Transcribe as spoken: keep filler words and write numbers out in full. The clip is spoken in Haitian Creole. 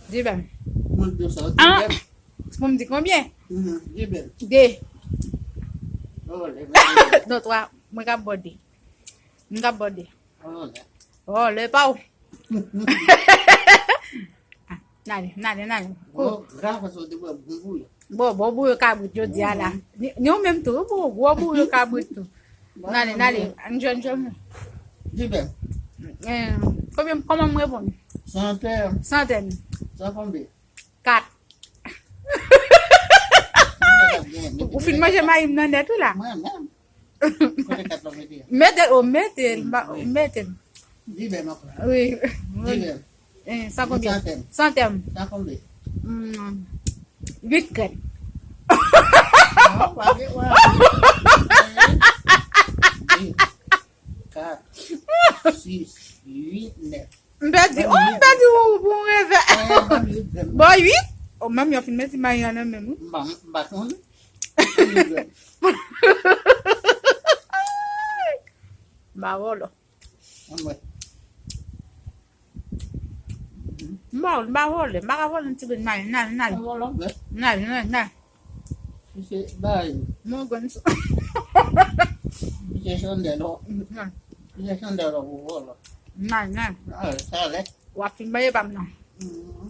Di bèm. Mwen di sa. Ah! Pou m di konbyen? Mhm, di bèm. De. Oh, lè Non, twa. Mwen k ap bò de. Mwen k ap bò de. Oh, lè. Oh, lè pa w. Ah, n ale, n ale, n ale. Oh, gra fè sa w te bwè bon bouyon. Bon, bon bouyon kabrit jodi a la. Ni ni ou menm tou, bon, gwo bouyon kabrit tou. N ale, n ale. Ann jwenn jwenn. Di bèm. Eh, konbyen, kòman m reponn? Santèn. Santèn. Sa konbyen? Kat. Ou fin manje mayi m nan nèt wi la. Mwen menm. Kote kat la mete? Mete, o mete l, ma- mete l. Di bèm ankò. Wi. Di bèm. Eh, sa konbyen? Santèn. Santèn. Sa konbyen? Hmm. Uit krèm. Non, pa gen wè. De, kat, sis, uit, nèf. M pèdi, oh, m pèdi ou pou yon revè. Eh, ban m uit grenn. Bon, uit. Oh, manmi, yo fin mete mayi an nan menm, wi. M pa, m pa sonje. Ban m uit grenn. M pa vòlò. Ann wè. M pa, m pa vòlè, m pa ka vòlè yon ti bout mayi. N ale, n ale. Ann wè lòt vè. N ale, n ale, n ale. Si se bay. Mwen konn sa. Si se chandèl, ò. N ale, Si se chandèl, ò, pou vòlò. n ale, n ale. Ah, sa lè. W ap fin manje pa m nan. Mhm.